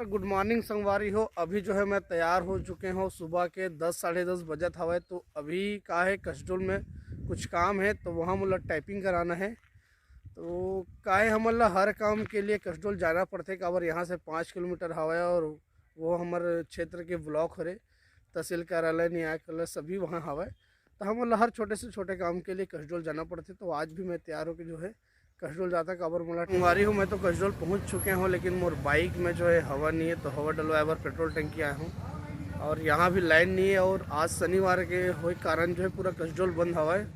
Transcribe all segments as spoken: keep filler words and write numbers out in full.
गुड morning संगवारी हो। अभी जो है मैं तैयार हो चुके हूँ, सुबह के दस, साढ़े दस बजत हवय। तो अभी का है, कसडोल में कुछ काम है, तो वहाँ मोला टाइपिंग कराना है। तो का है, हमन ला हर काम के लिए कसडोल जाना पड़थे, काबर यहाँ से पाँच किलोमीटर हवय और वो हमर क्षेत्र के ब्लॉक हरे, तहसील कार्यालय, न्याय कार्यालय सभी वहाँ हवय। तो हमन ला हर छोटे से छोटे काम के लिए कसडोल जाना पड़थे। तो आज भी मैं तैयार होके जो है कसडोल जाता, काबर मोला संगवारी हो, मैं तो कसडोल पहुँच चुके हूँ, लेकिन मोर बाइक में जो है हवा नहीं है, तो हवा डलवाए बर पेट्रोल टंकी आया हूँ। और यहाँ भी लाइन नहीं है, और आज शनिवार के होए कारण जो है पूरा कसडोल बंद हवा है,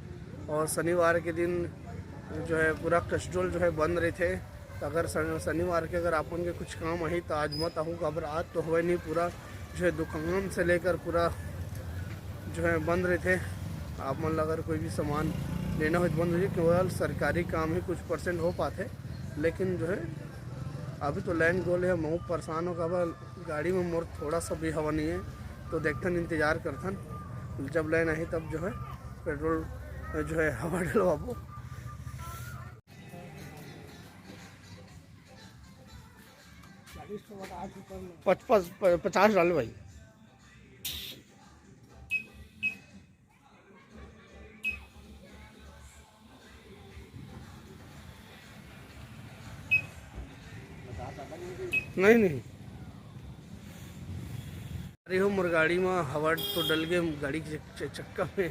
और शनिवार के दिन जो है पूरा कसडोल जो है बंद रहते। तो अगर शन-, शनिवार के अगर आप मन के कुछ काम आही तो आज मत आहू, काबर आज तो होए नहीं, पूरा जो है दुकान से लेकर पूरा जो है बंद रहते। आप मन ला अगर कोई भी सामान लेना हो तो बंद हो जाए, केवल सरकारी काम ही कुछ परसेंट हो पाते। लेकिन जो है अभी तो लाइन गोल है, मैं परेशान हो, काबर गाड़ी में मोर थोड़ा सा भी हवा नहीं है। तो देखथन, इंतजार करथन, जब लाइन आही तब जो है पेट्रोल जो है हवा डलवाबो। पचपन, प-, पचास डाले भाई। नहीं, नहीं। अरे हो, मोर गाड़ी में हवा तो डल गए गाड़ी के च-, च-, चक्का में।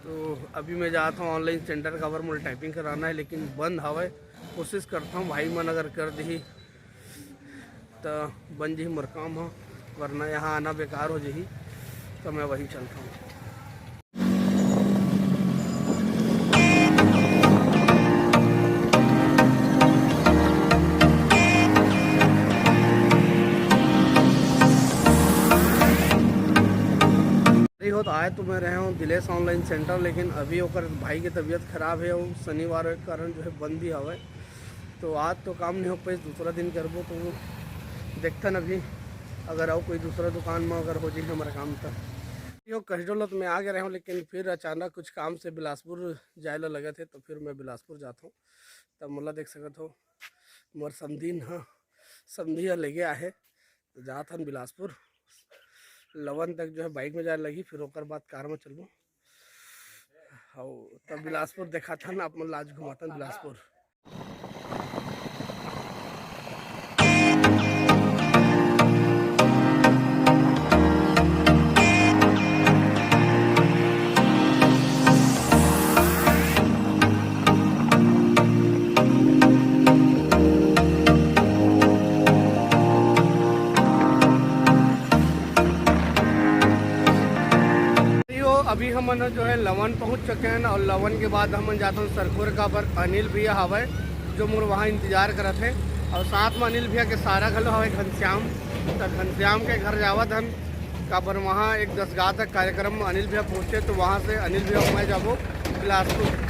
तो अभी मैं जाता हूँ ऑनलाइन सेंटर, काबर मोला टाइपिंग कराना है, लेकिन बंद हवय। कोशिश करता हूँ भाई मन अगर कर दही तो बन जही मोर काम ह, वरना यहाँ आना बेकार हो जही। तो मैं वहीं चलता हूँ। नहीं हो तो आए तो मैं रहे हूँ दिलेश ऑनलाइन सेंटर, लेकिन अभी ओकर भाई के तबीयत खराब है, वो शनिवार के कारण जो है बंद ही हवय। तो आज तो काम नहीं हो पाइस, दूसरा दिन करबो। तो देखथन अभी अगर अउ कोई दूसरा दुकान में अगर हो जाए हमारा काम तो। यो कसडोल तो मैं आ गए रहे हूँ, लेकिन फिर अचानक कुछ काम से बिलासपुर जाए ला लगे थे, तो फिर मैं बिलासपुर जाता हूँ। तब मोला देख सकत हो मोर समधीन ह, समधी ह लेगे आहे। तो जात हन बिलासपुर, लवन तक जो है बाइक में जाए लगी, फिर ओकर बाद कार में चलबो। अउ तब बिलासपुर देखाथन आप मन ला, आज घुमाथन बिलासपुर। यो, अभी हमन जो है लवन पहुंच चुके हैं और लवन के बाद हमन जाथन सरखोर, काबर अनिल भैया हवय जो मोर वहाँ इंतजार करत हे, और साथ में अनिल भैया के सारा घलो हवय घनश्याम। तो घनश्याम के घर जावत हन, काबर वहाँ एक दस गाँव तक कार्यक्रम में अनिल भैया पहुँचे, तो वहाँ से अनिल भैया मैं जाबो बिलासपुर।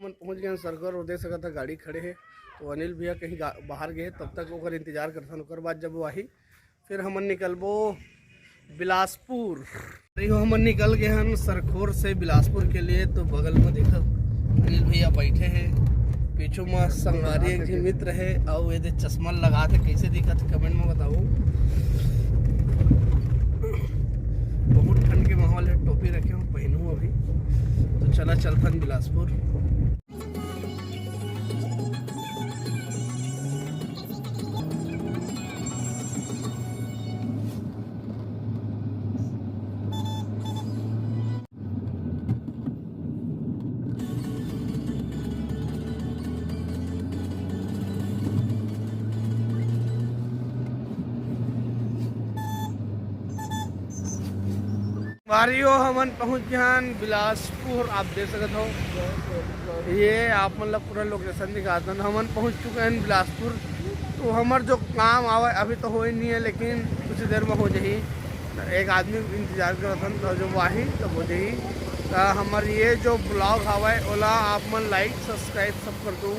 हमन पहुंच गए हैं सरखोर, और देख सकत ह गाड़ी खड़े हे। तो अनिल भैया कहीं गा-, बाहर गए, तब तक ओकर इंतजार करथन। ओकर बाद जब वो आही, फिर हमन निकलबो बिलासपुर। देखो, हमन निकल गए हन सरखोर से बिलासपुर के लिए। तो बगल में देखो, अनिल भैया बैठे हैं, पीछू में संगवारी एक झी मित्र है, अउ ये दे चश्मा लगा थे, कैसे दिखत हे कमेंट में बताओ। बहुत ठंड के माहौल है, टोपी रखे हूँ, पहनू अभी। तो चला चलथन बिलासपुर। संगवारी हो, हमन पहुंच गए हन बिलासपुर। आप देख सकत हो, ये आप मन ला पूरा लोकेशन दिखात हन। हमन पहुंच चुके हन बिलासपुर। तो हमर जो काम आवे अभी तो होए नहीं है, लेकिन कुछ देर में हो जाही। एक आदमी इंतजार करत हन, तो जब आही तब हो जाही। त हमर ये जो vlog हवय, ओला आप मन like, subscribe सब कर दू।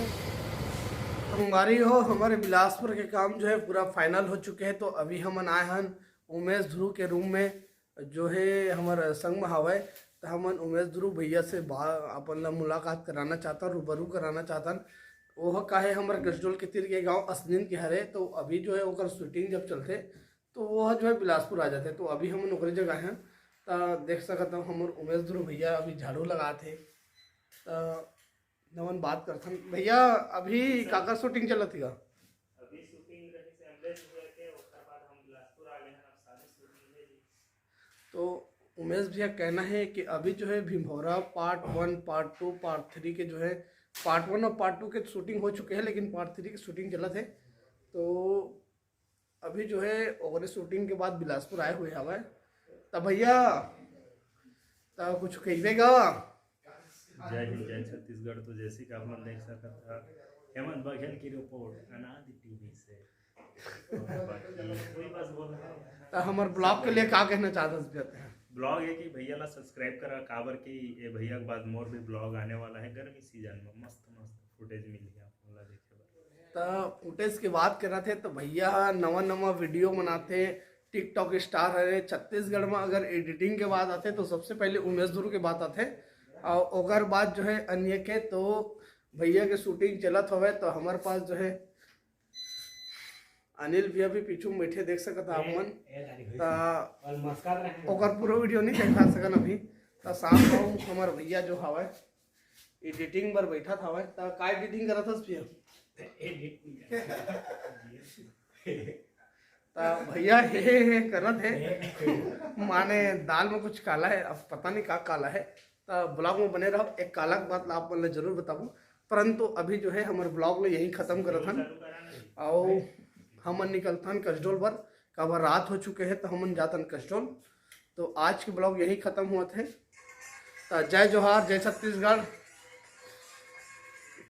संगवारी हो, हमर बिलासपुर के काम जो है पूरा final हो चुके हैं। तो अभी हमन आए हन उमेश ध्रुव के room में, जो है हमर संग में हवय। त हमन उमेश ध्रुव भैया से बा-, अपन ला मुलाकात कराना चाहतन, रूबरू कराना चाहतन। ओह का है, हमर कसडोल के तीर के गांव असनिन के हरे। तो अभी जो है ओकर shooting जब चलथे, तो वो जो है बिलासपुर आ जाथे। तो अभी हमन ओकरे जगह हैं, त देख सकत हव हमर उमेश ध्रुव भैया अभी झाड़ू लगात हे। त नमन बात करथन। भैया, अभी काकर shooting चलत हे गा? अभी shooting रहिस एम्बुलेंस भैया के, ओकर बाद हम बिलासपुर आ गए हैं, अब शादी shooting है जी। तो उमेश भैया कहना है कि अभी जो है भिंभौरा part one, part two, part three के जो है, part one और part two के shooting हो चुके हैं, लेकिन part three की shooting चलत है। तो अभी जो है ओकरे shooting के बाद बिलासपुर आए हुए हवय। त भैया, त कुछ कहिबे गा? जय हिंद, जय छत्तीसगढ़। तो जैसे कि आप मन देख सकत ह, हेमंत बघेल की रिपोर्ट अनादि टीवी से। बाकी कोई बस बोल रहा है। त हमर vlog के लिए का कहना चाहत हस भैया? Vlog है कि भैया ला subscribe करा, काबर कि ये भैया के बाद मोर भी vlog आने वाला है गर्मी season में, मस्त मस्त footage मिलही आप मन ला देखे बर। त footage के बात करत हे, तो भैया ह नवा नवा video बनाथे, TikTok star हरे। छत्तीसगढ़ में अगर editing के बात आथे, तो सबसे पहले उमेश ध्रुव के बात आथे, और ओकर बाद जो है अन्य के। तो भैया के shooting चलत हवे, तो हमारे पास जो है अनिल भैया भी पीछू में बैठे, देख सकत ह आप मन। त ओकर पूरा video नहीं दिखा सकन अभी। त शाम को हमार भैया जो हवय editing बर बैठत हवय। त का editing करत हस भैया? त भैया हे हे करत हे, माने दाल में कुछ काला है, अब पता नहीं का काला है। त vlog में बने रहो, एक काला के बात ला आप मन ला जरूर बताबो। परंतु अभी जो है हमर vlog ला यहीं खत्म करत हन, अउ हमन निकलथन कसडोल बर, काबर रात हो चुके है, तो हमन जातन कसडोल। तो आज के vlog यहीं खत्म होत है। त जय जोहार, जय छत्तीसगढ़।